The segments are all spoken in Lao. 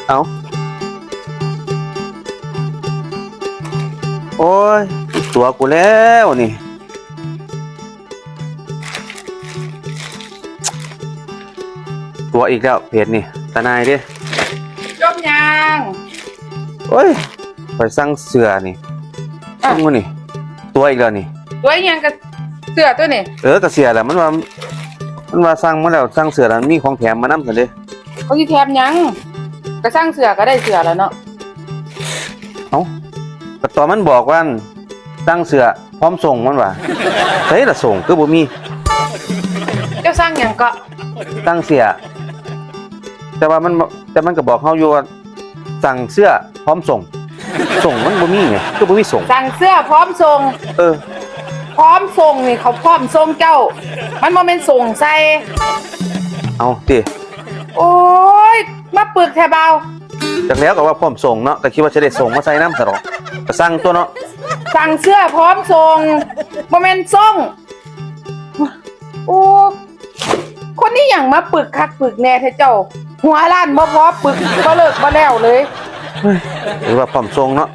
ເອົ້າ ໂອ້ຍ ຕົວະກູແລ້ວນີ້ ຕົວະອີກແລ້ວເພຈນີ້ ຕາໜ່າຍເດ້. ຈົບຫຍັງ? ໂອ້ຍ ຂ້ອຍສັ່ງເສື້ອນີ້ ອ່ະ ເບິ່ງດູນີ້ ຕົວະອີກແລ້ວນີ້. ຕົວະອີ່ຫຍັງ? ກະເສື້ອຕົວນີ້. ເອີ ກະເສື້ອແຫຼະ ມັນວ່າ ມັນວ່າສັ່ງມາແລ້ວ ສັ່ງເສື້ອແລ້ວ ມີຂອງແຖມມານຳຊັ້ນເດ້. ເຂົາຊິແຖມຫຍັງ? ກະສັ່ງເສື້ອກະໄດ້ເສື້ອແລ້ວເນາະ. ເອົ້າ ກະຕອນມັນບອກວ່າ ສັ່ງເສື້ອພ້ອມສົ່ງ ມັນວ່າ ໃສລະສົ່ງ ຄືບໍ່ມີ? ເຈົ້າສັ່ງຫຍັງເກາະ? ສັ່ງເສື້ອ ແຕ່ວ່າມັນ ແຕ່ມັນກະບອກເຮົາຢູ່ວ່າ ສັ່ງເສື້ອພ້ອມສົ່ງ ສົ່ງມັນບໍ່ມີແໝ ຄືບໍ່ມີສົ່ງ? ສັ່ງເສື້ອພ້ອມສົ່ງ. ເອີ ພ້ອມສົ່ງນີ້ ເຂົາພ້ອມສົ່ງເຈົ້າ ມັນບໍ່ແມ່ນສົ່ງໃສ່. ເອົາຕິ. ໂອ້ຍ ມາປຶກແທ້ບ່າວ. ຈັກແລ້ວ ກະວ່າພ້ອມສົ່ງເນາະ ກະຄິດວ່າຊິໄດ້ສົ່ງມາໃສ່ນຳຊະດອກ ກະສັ່ງຕົວະເນາະ. ສັ່ງເສື້ອພ້ອມສົ່ງ ບໍ່ແມ່ນສົ່ງ. ໂອ້ ຄົນອີ່ຫຍັງມາປຶກຄັກປຶກແນ່ແທ້ເຈົ້າ ຫົວລ້ານບໍ່ພໍ ປຶກບໍ່ເລີກບໍ່ແລ້ວເລີຍ. ເຮີ້ຍ ຫຼືວ່າພ້ອມສົ່ງເນາະ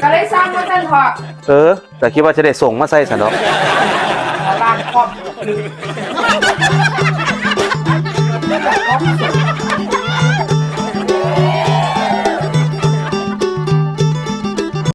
ກະເລີຍສັ່ງວ່າຊັ້ນເຖາະ. ເອີ ກະຄິດວ່າຊິໄດ້ສົ່ງມາໃສ່ຊັ້ນດອກ. ຫົວລ້ານພ້ອມປຶກ.